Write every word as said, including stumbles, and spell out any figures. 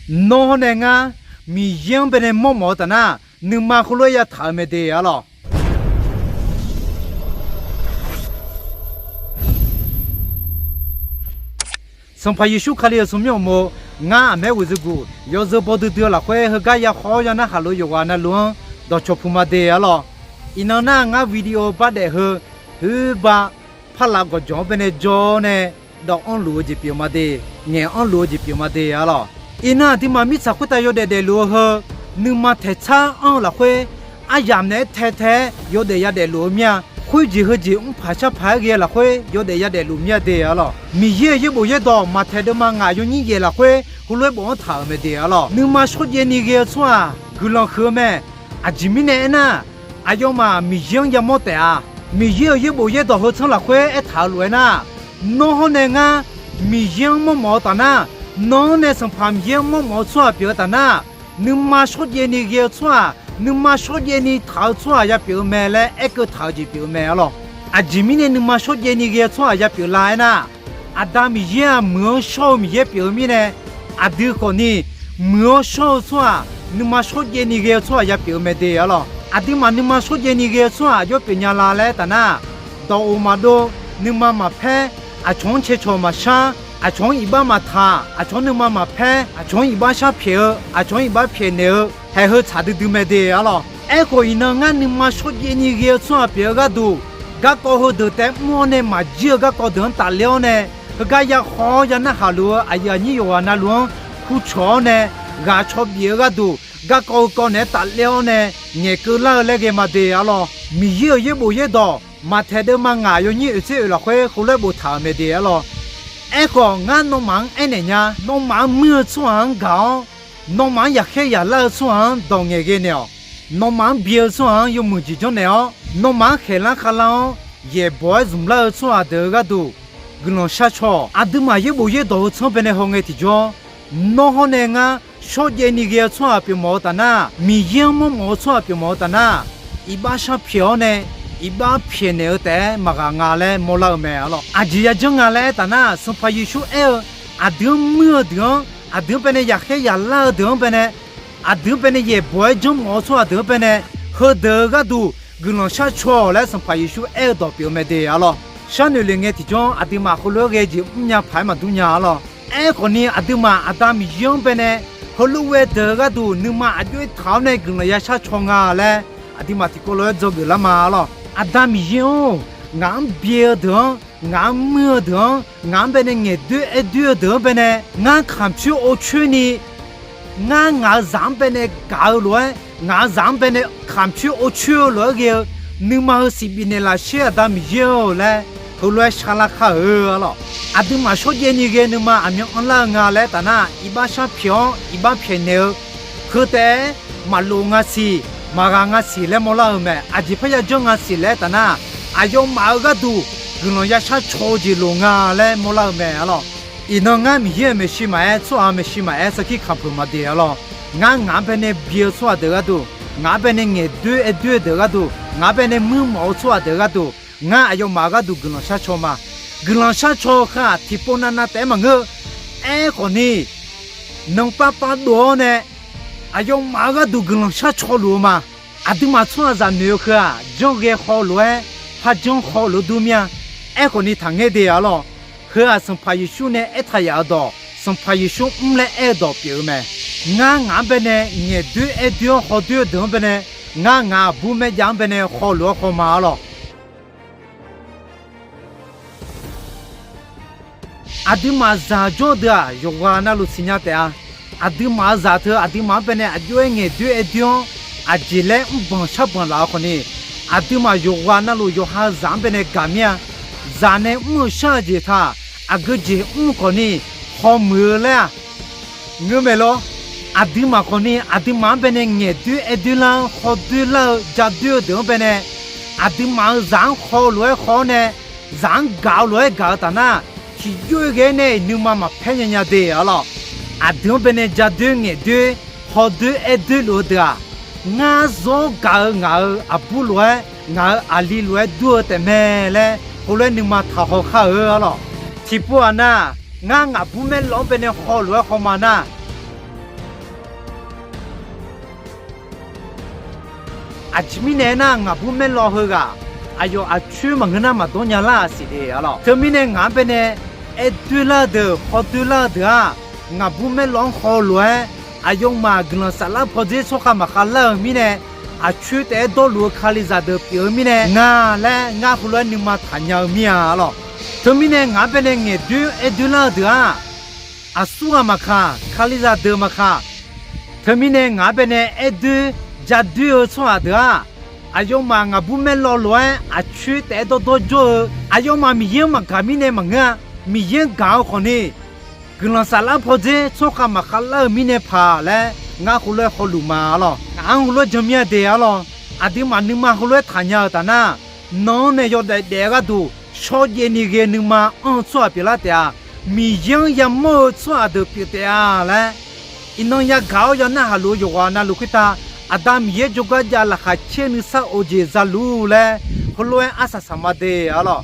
Nawr hawr nae ngar Miqyaer-anr bae nae mawrmawf-eu taf nar, nuima khoerlof-aer yataq-euq mae de arlawr. Sanqpaq Yeqsur Kali-euq tsawrmyanr uqmov, ngar aqmaer ghoeqzeu guq yawzeu baw duidui-eu lafkhoer heugar ya khawf-awr ya narhaq lof-eu yawqghaq navluf-anr dawqcawq puq ma de arlawr. Iqnan nar ngar video bardaef heu, hoerba parlaf gawqjawq-anr bae nae jawr-awr nae dawv anrluf-eu jeq pyeuf ma de, ngaeq anrluf-eu jeq pyeuf ma de arlawr. Iqnan aqduimaf mirtsaq khoertav yawdaef daefluf-eu heu, nuima taeqtsar anr-eu lafkhoer, aryamq naeq-aer tae tae-aer yawdaef yadaef luf-eu mir-a. Khoerjeq heujeq mrpaq sharpaq-aer ghae-eu lafkhoer yawdaef yadaef luf mir-a de arlawr. Miqyaer-euq yaerbof yaerdawq Maqtaeq deuvma ngaq yawnyir yaef lafkhoer heulof-aer bofanr taq-euq mae de arlawr. Nuima shawrjaev ni ghae-eu tsawrhaq guiqlanq huiq-eu mae. Aqjeq mirnae aernar, aqyawfmaf Miqyaer-anr yamawr taef-a. Miqyaer-euq yaerbof yaerdawq heu tsanr lafkhoer aertaq-euq lof-aer nar, nawr hawr nae ngar Miqyaer-anr mawrmawf-eu taf nar, nawr-anr nae Sanqpaq Miqyaer-anr mawrmawf-eu tsawrhaq pyeuf-eu taf nar, nuima shawrjaev ni ghae-eu tsawrhaq, nuima shawrjaev ni taq-eu tsawrhaq ya pyeuf-eu mae laer aerkeuv taq-eu jeq pyeuf-eu mae arlawr. Aqjeq mirnae nuima shawrjaev ni ghae-eu tsawrhaq ya pyeuf la aernar, Aqda Miqyaer-aq muiq-anr shawr-eu Miqyaer pyeuf-eu mirnae, aqdui khawfni muiq-anr shawr-eu tsawrhaq, nuima shawrjaev ni ghae-eu tsawrhaq ya pyeuf-eu mae de arlawr. Aqduimaf nuima shawrjaev ni ghae-eu tsawrhaq aqjox pyeufnya la laer aertaf nar, dawq of maqdov, nuima maqpaer, aqcawq-anr caecawq maqshar, aqcawq-anr iqbax maqtaq, aqcawq-anr nuima maqpaer, aqcawq-anr iqbax sharpyaeq-eu, aqcawq-anr iqbax pyaeqnaeq-eu, haeq heu tsaq duidui mae de arlawr. Aerkhawf iqnan ngar nuima shawrjaev ni ghae-eu tsawrhaq pyeuf-eu gharduq, garkawv heudeuq taef mr-awr nae maqjir-eu garkawv deuq-anr tafler-awr nae, heugar ya khawf-awr ya narhaq luf-eu aqyuif aqnyir yawqghaq navluf-anr kurcawq-awr nae, ghaq caw bif-eu gharduq garkawv heukawv naeq-aer tafler-awr nae ngaeqkeuv lar-eu laer ghae ma de arlawr. Miqyaer-euq yaerbof yaerdawq Maqtaeq deuvma ngaq yawnyir oeq tser oeq lafkhoer heulof-aer boftaq-euq mae de arlawr. Aerkhawf ngar nawmaf-anr aernaeq nya, nawmaf-anr muir-eu tsawrhaq-anr gaq-awr, nawmaf-anr yaqkhaer yaqlar-eu tsawrhaq-anr dawq ngaeqghae naeq-awq. Nawmaf-anr byae-eu tsawrhaq-anr yawmuiq jeq janrnaeq-awr, nawmaf-anr khaeqlar khavlar-awr yaeqbawq-aer zmq lar-eu tsawrhaq deuq-eu gharduq guiqlanq shar caw-awq. Aqduimaf yaerbof yaerdawq heu tsanr bae nae hawngae tiqjawr, nawr hawr nae ngar shawrjaev ni ghae-eu tsawrhaq pyeufmawf-eu taf nar, Miqyaer-anr mawrmawf-eu tsawrhaq pyeufmawf-eu taf nar, iqbax sharpyaeq-awr nae iqbax pyaeqnaeq-eu taef-aer maqghaq nga laer mawrlar-eu mae arlawr. Aqjeq yajanr nga laer aertaf nar, Sanqpaq Yeqsur aer-eu, aqdui-anr muir-eu deuq-anr, aqdui-anr bae nae yaqkhaer yaqlar-eu deuq-anr bae nae, aqdui-anr bae nae yaeqbawq-aer janrmawf-eu tsawrhaq deuq-anr bae nae, heudeuq-eu gharduq guiqlanq shar caw-awq laer Sanqpaq Yeqsur aer-eu dawq pyeuf-eu mae de arlawr. Sharnoeq le ngae tiqjawr aqduimaf heulof-aer ghae jeq mrnya paq-aer maqdur nya arlawr. Aerkhawfni aqduimaf Aqda Miqyaer-anr bae nae heulof ghae deuq-eu gharduq nuima aqjox-aer taq-awr nae guiqlanq ya shar caw nga laer aqduimaf tiqkawv lof-aer dzawgeuf lar ma arlawr. Aqda Miqyaer-or, ngaq-anr byae-eu deuq-anr, ngaq-anr muir-eu deuq-anr, ngaq-anr bae nae ngaeqdoer aerdoer-eu deuq-anr bae nae ngar kamq coer or coer ni ngar ngaq-euq zaq-anr bae nae gaq-eu lof-aer, ngaq-euq zaq-anr bae nae kamq coer or coer-eu lof-aer ghae-eu nuima heu siqbif naeqlaf sher Aqda Miqyaer-or laer heulof-aer shar lar kar-eu arlawr. Aqduimaf shawrjaev ni ghae nuima aqmyan anrlar-eu nga laer aertaf nar, iqbax sharpyaeq-awr iqbax pyaeqnaeq-eu heu taef-aer maqlof nga siq, maqghaq nga siq laer mawrlar-eu mae. Aqjeq parya janr nga siq laer aertaf nar, aqyawfmaf-euq gharduq guiqlanq ya shar caw-eu jeq loq nga laer mawrlar-eu mae arlawr. Iqnan ngar Miqyaer-euq maeqshi maqaer, tsawrhaq-euq maeqshi maqaer, sarkir kamq peuq ma de arlawr. Ngar ngaq-anr bae nae byae-eu tsawrhaq deuq gharduq, ngaq-anr bae nae ngaeqdoer aerdoer-eu deuq gharduq, ngaq-anr bae nae muirmawf-eu tsawrhaq deuq gharduq, ngar aqyawfmaf-euq gharduq guiqlanq shar caw ma. Guiqlanq shar caw-eu heu-aq tiqpov navnav taef-aer maqngeur-eu. Aerkhawfni nanqpav pav dov-awr nae aqyawfmaf-euq gharduq guiqlanq shar caw luf-eu ma. Aqduimaf tsawrhaqzaq noeq-eu heu-aq, janr ghae haw lof-aer, par janr haw lof-aer dur mir-a. Aerkhawfni taqngaer de arlawr. Heu-aq Sanqpaq Yeqsur nae aertaq yaf-euq dawq, Sanqpaq Yeqsur mr laer aer-eu dawq pyeuf-eu mae. Ngar ngaq-anr bae nae ngaeqdoer aerdoer-awr hawdoer-eu deuq-anr bae nae, ngar ngaq aqbur maerjav-anr bae nae haw lof-aer haw ma arlawr. Aqduimaf zaq jawr-eu deuq-aq, yawqghaq navluf siqnya taef-a. Aqduimaf-euq zaq teu aqduimaf-anr bae nae aqjox-aer ngaeqdoer aerdoer-awr, aqjeq laer mrbanq sharbanq laf-eu khawfni, aqduimaf yawqghaq navluf yawqha zaq-anr bae nae gaq mir-a. Zaq nae mr-eu shar-eu jeq taq, aqgeu jeq mr khawfni, hawmuiq-eu laer-aq, ngeur maeq lawr. Aqduimaf khawfni aqduimaf-anr bae nae ngaeqdoer aerdoer lar-anr hawdoer lar-eu jadoer-eu deuq-anr bae nae, aqduimaf-euq zaq-anr haw lof-aer haw-awr nae, zaq-anr gaq-eu lof-aer gaq-eu taf nar, tiqjox-aer ghae-aer nae-iq nuima maqpaer nya nya de arlawr. Aqdui-anr bae nae jadoer ngaeqdoer hawdoer aerdoer luf-eu deuq-aq, ngar zawr gaq-eu ngaq-euq aqbur lof-aer, ngaq-euq aqli lof-aer dur-eu taefmae laer heulof-aer nuima taqhaw khar-eu arlawr. Tiqpov-aq nar, ngar ngaqbur maerlawv-anr bae nae haw lof-aer haw ma nar, Aqjeq mirnae aernar, ngaqbur maerlawv heughaq aqyawf aqcoer maqngeur nar maqdawr nya lar-aq siqle arlawr. Teumirnae ngaq-anr baenae aer doer lar-eu deuq, haw doer lar-eu deuq-aq, ngaqbur maerlawv-anr haw lof-aer, aqyawfmaf guiqlanq saflar pawdzer tsawrkhav maqkhav lar-euq mirnae, aqcoer taef-aer dawrluf-eu Kalizaq deuq pyeuf-eu mirnae nga laer ngar heulof-aer nuima taqnya-eu mir-a arlawr. Teumirnae ngaq-anr baenae ngaeqdoer aer doer lar-eu deuq-aq, aqsurghaq maqkaq, Kalizaq deuq maqkaq, teumirnae ngaq-anr baenae aer doer ja doer-eu tsawrhaq deuq-aq, aqyawfmaf ngaqbur maerlawv lof-aer aqcoer taef-aer dawrdawr jawr-eu, aqyawfmaf Miqyaer-anr maqgaq mirnae maqngeur-a. Miqyaer-anr gaq-eu khawfni, guiqlanq saflar pawdzer tsawrkhav maqkhav lar-eu mirnae paq laer ngar heulof-aer hawluf ma arlawr. Ngaq-anr heulof-aer jan mir-a de arlawr. Aqduimaf nuima heulof-aer taqnya-euq taf nar, nan-anr nae yawdaef daef-eu gharduq shawrjaev ni ghae nuima anr-eu tsawrhaq pyeuflar taef-a. Miqyaer-anr yamawr-eu tsawrhaq deuq pyeuf taef-a laer, iqnan yagaq-awr ya narhaq luf-eu yawqghaq navluf khoertav, Aqda Miqyaer jawrgar jav laqkhaq caer nuisar of jeq za luf laer heulof-aer arsaq saq ma de arlawr.